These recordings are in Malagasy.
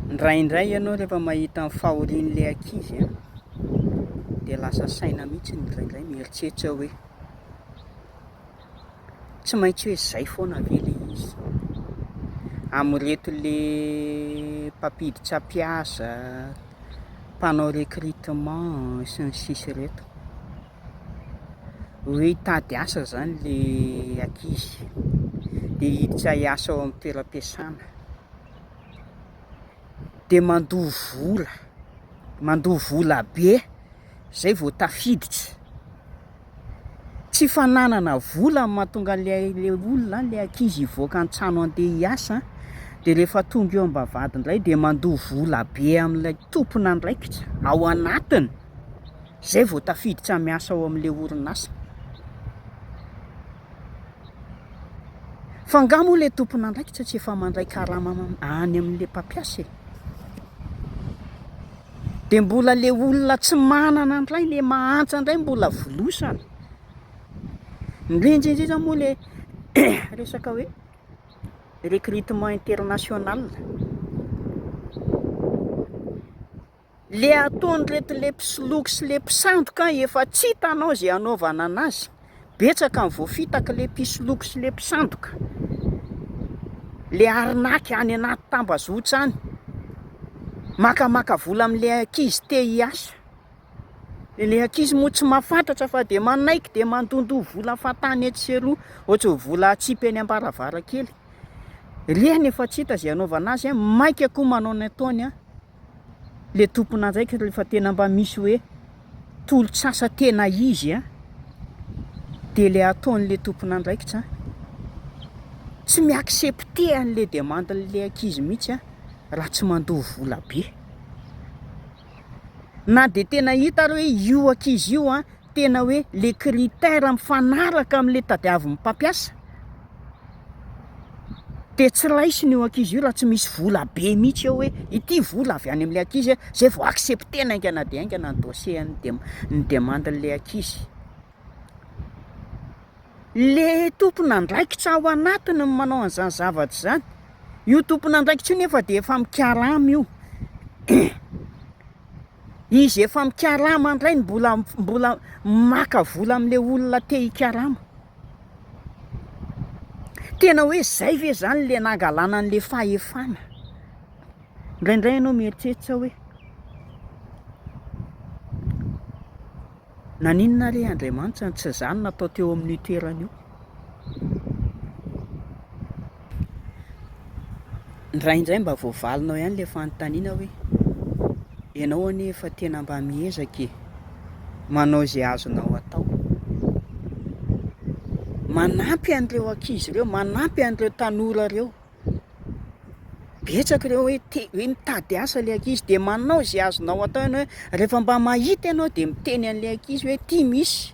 Indraindray ianao rehefa mahita ny fahorian'ilay ankizy an, dia lasa saina mihitsy indraindray mieritreritra hoe tsy maintsy hoe izay foana ve ilay izy? Amin'ireto le mpampiditra mpiasa, mpanao recrutement sy ny sisa ireto. Hoe hitady asa zany le ankizy de hiditra hiasa ao amin'ny toeram-piasana, de mandoa vola, mandoa vola be zay vao tafiditra, tsy fananana vola no mahatonga an'le le olona le ankizy hivoaka ny trano andeha hiasa de rehefa tonga eo am-bavahady ndray de mandoa vola be amin'ilay tompon'andraikitra ao anatiny. Zay vao tafiditra miasa ao amin'le orinasa. Fa nga moa le tompon'andraikitra tsy efa mandray karama any amin'le mpampiasa e? De mbola le olona tsy manana ndray le mahantra ndray mbola volosana. Indrindra indrindra moa le resaka hoe recrutement international. Le ataon'ireto le mpisoloky sy le mpisandoka efa tsy hitanao ze hanaovana anazy, betsaka ny voafitaka le mpisoloky sy le mpisandoka, le arnaque any anaty tambazotra any, makamaka vola amle ankizy te hiasa, le ankizy moa tsy mahafantatra fa de manaiky de mandondoa vola fahatany etsy sy eroa, ohatry ny vola atsipy eny ambaravarakely, reny efa tsy hita ze hanaovana azy an, maika koa manao ny ataony an. le tompon'andraikitra rehefa tena mba misy hoe tolotr'asa tena izy an, de le ataon'le tompon'andraikitra an, tsy mi-accepter an'le demande-n'le ankizy mihitsy an raha tsy mandoa vola be, na de tena hita ary hoe io ankizy io an tena hoe le critère mifanaraka am'le tadiavin'ny mpampiasa, de tsy raisiny io ankizy io raha tsy misy vola be mihitsy eo hoe ity vola avy any am'le ankizy a, zay vao accepter-na haingana dia haingana ny dossier an'ny dem- ny demande-n'le ankizy. Le tompon'andraikitra ao anatiny no manao an'izany zavatra izany, io tompon'andraikitra io nefa de efa mikarama io. Izy efa mikarama indray no mbola mbola maka vola amin'le olona te hikarama. Tena hoe zay ve zany le nangalana an'le fahefana? Indraindray ianao mieritreritra hoe naninona re Andriamanitra no tsy zany natao teo amin'io toerana io? Indraindray mba voavalinao ihany ilay fanontaniana hoe, ianao anie efa tena mba miezaka e, manao izay azonao atao. Manampy an'ireo ankizy ireo, manampy an'ireo tanora ireo. Betsaka ireo hoe te hoe mitady asa ilay ankizy dia manao izay azonao atao ianao hoe rehefa mba mahita ianao dia miteny an'ilay ankizy hoe ity misy.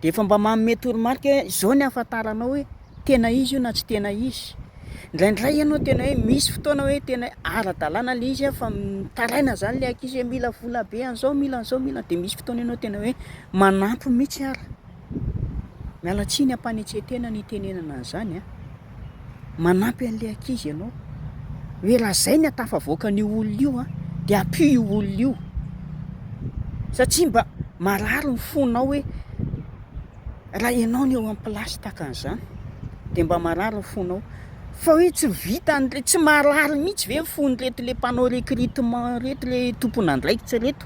Dia efa mba manome toromarika hoe izao ny ahafantaranao hoe tena izy io na tsy tena izy. Indraindray ianao tena hoe misy fotoana hoe tena hoe ara-dalàna ilay izy fa mitaraina izany ilay ankizy hoe mila vola be an'izao, mila an'izao, mila, dia misy fotoana ianao tena hoe manampy mihitsy ary. Miala tsiny am-panetren-tena ny itenenana an'izany an. Manampy an'ilay ankizy ianao hoe raha izay ny ahatafavoaka an'io olona io an, dia ampio io olona io satria mba marary ny fonao hoe raha ianao no eo amin'ny place tahaka an'izany dia mba marary ny fonao fa hoe tsy vitan'le tsy marary mihitsy ve ny fon'ireto le mpanao recrutement ireto le tompon'andraikitra ireto?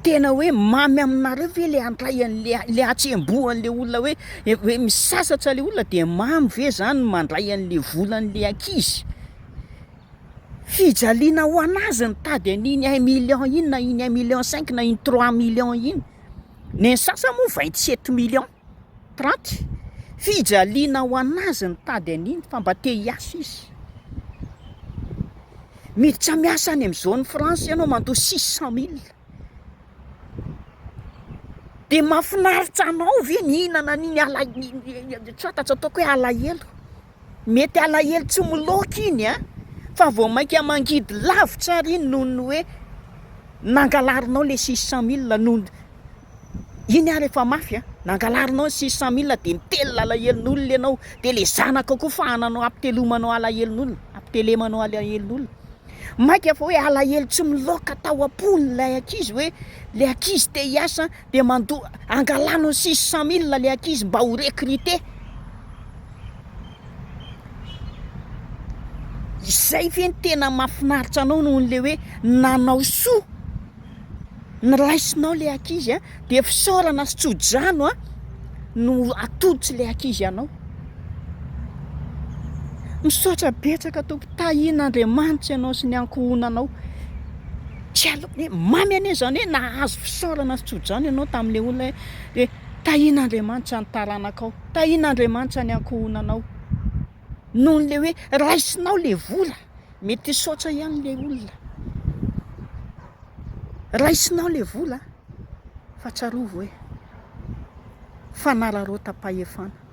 Tena hoe mamy aminareo ve le handray an'le le hatsembohan'le olona hoe hoe misasatra le olona de mamy ve zany ny mandray an'le volan'le ankizy? Fijaliana ho an'azy nitady an'iny un million iny na iny un million cinq na iny trois millions iny, ny an'ny sasany moa 27 millions, 30, fijaliana ho an'azy nitady an'iny fa mba te hiasa izy. Miditra miasa any amin'ny zone franche ianao mandoa 600 mille. Dia mahafinaritra anao ve ny hihinana an'iny ala- tsy fantatro ataoko hoe alahelo. Mety alahelo tsy miloaka iny an, fa vao mainka mangidy lavitra ary iny noho ny hoe nangalarinao le 600 mille noho Iny ary efa mafy a! Nangalarinao ny 600 mille dia mitelina alahelon'olona ianao, dia le zanakao koa fahananao ampitelomanao alahelon'olona. télé manao alahelon'olona. Maika fa hoe alahelo tsy miloaka tao am-pony ilay ankizy hoe le ankizy te hiasa dia mandoa angalanao 600 mille le ankizy mba ho recruter. Izay ve no tena mahafinaritra anao noho le hoe nanao soa niraisinao le ankizy a, dia fisaorana sy tso-drano a no atolotry le ankizy anao. Misaotra betsaka Tompo, tahian'Andriamanitra ianao sy ny ankohonanao. Tsy aleo hoe mamy anie izany hoe nahazo fisaorana sy tso-drano ianao tamin'ilay olona hoe tahian'Andriamanitra ny taranakao, tahian'Andriamanitra ny ankohonanao. Noho le hoe raisinao le vola, mety hisaotra ihany le olona. Raisinao le vola fa tsarovy hoe fanararaotam-pahefana.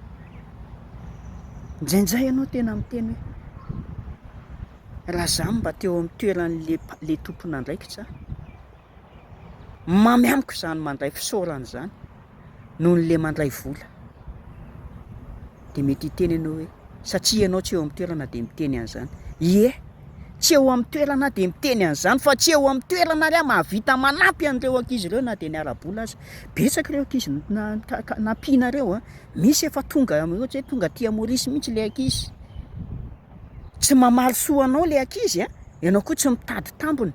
Indraindray ianao tena miteny hoe raha za mba teo amin'ny toeran'le le tompon'andraikitra, mamy amiko izany mandray fisaorana izany. noho ny le mandray vola. Dia mety hiteny ianao hoe, satria ianao tsy eo amin'ny toerana dia miteny an'izany. Ie, tsy eo amin'ny toerana aho dia miteny an'izany, fa tsy eo amin'ny toerana ary aho mahavita manampy an'ireo ankizy ireo na dia ny ara-bola aza. Betsaka ireo ankizy nampianareo an, misy efa tonga, ohatra hoe tonga aty Maurice mihitsy ilay ankizy. Tsy mamaly soa anao ilay ankizy an, ianao koa tsy mitady tambiny.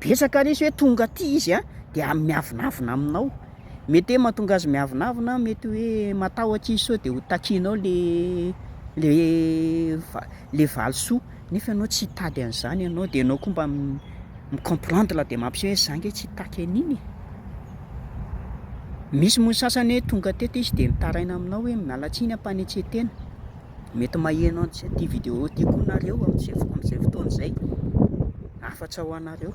Betsaka ary izy hoe tonga aty izy an, dia miavonavona aminao. Mety hoe mahatonga azy miavonavona, mety hoe matahotra izy sao dia ho takianao le le le valisoa, nefa ianao tsy hitady an'izany ianao, dia ianao koa mba mi-comprendre dia mampiseho hoe za nge tsy hitaky an'iny e. Misy moa ny sasany hoe tonga teto izy dia mitaraina aminao hoe miala tsiny am-panetren-tena. Mety maheno an'ity vidéo ity koa nareo amin'izay fotoana izay. Hafatra ho anareo.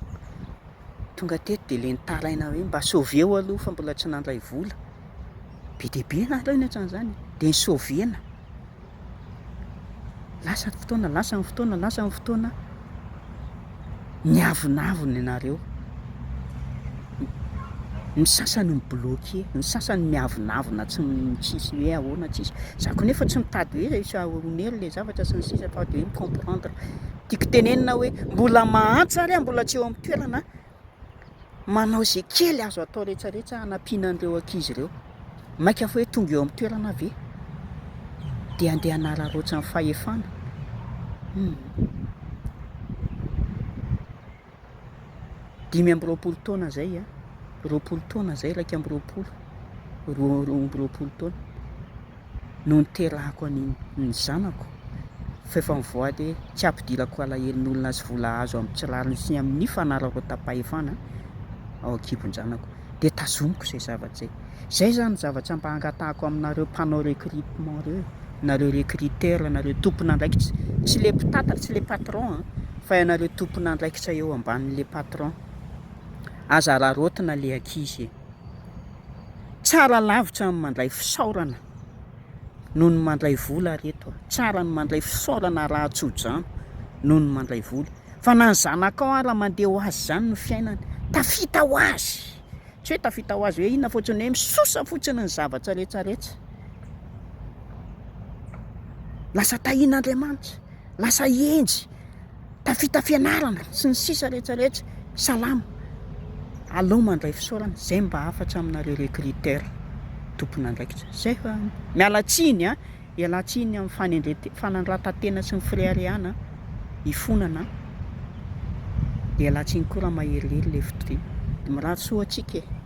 Tonga teto dia le nitaraina hoe mba sauveo aloha fa mbola tsy nandray vola. Be dia be nareo ny ohatran'izany. Dia ni-sauvena. Lasa ny fotoana, lasa ny fotoana, lasa ny fotoana. Miavonavona ianareo. Ny sasany mi-bloquer, ny sasany miavonavona tsy tsisy hoe ahoana tsisy. Za koa nefa tsy mitady hoe rehefa onery le zavatra sy ny sisa fa de hoe mi-comprendre. Tiako tenenina hoe mbola mahantra ary aho mbola tsy eo amin'ny toerana manao izay kely azo atao rehetra rehetra hanampiana an'ireo ankizy ireo. Maika fa hoe tonga eo amin'ny toerana ve dia andeha hanararaotra ny fahefana? Hum. 25 taona izay an, 20 taona izay, 21, 22 taona no niterahako an'iny ny zanako fa efa mivoady hoe tsy ampidirako alahelon'olona sy vola azo amin'ny tsy rariny sy amin'ny fanararaotam-pahefana ao an-kibon-janako. Dia tazomiko izay zavatra izay. Izay izany ny zavatra mba angatahako aminareo mpanao recrutement ireo e, nareo recruteur, nareo tompon'andraikitra, tsy le mpitantana, tsy le patron an, fa ianareo tompon'andraikitra eo ambanin'le patron. Aza araraotina le ankizy e. Tsara lavitra ny mandray fisaorana noho ny mandray vola ry reto a. Tsara ny mandray fisaorana raha tso-drano noho ny mandray vola. Fa na ny zanakao ara mandeha ho azy izany ny fiainany, tafita ho azy. Tsy hoe tafita ho azy hoe inona fa ohatran'ny hoe misosa fotsiny ny zavatra rehetra rehetra. Lasa tahian'Andriamanitra, lasa hendry, tafita fianarana sy ny sisa rehetra rehetra. Salama. Alao mandray fisaorana. Izay mba hafatra aminareo recruteur tompon'andraikitra. Izay fa miala tsiny a. Ialan-tsiny amin'ny fanendrente, fanandratan-tena sy ny fireharehana, hifonana, ialan-tsiny koa raha maherihery ilay fitoriana. Dia mirary soa antsika e!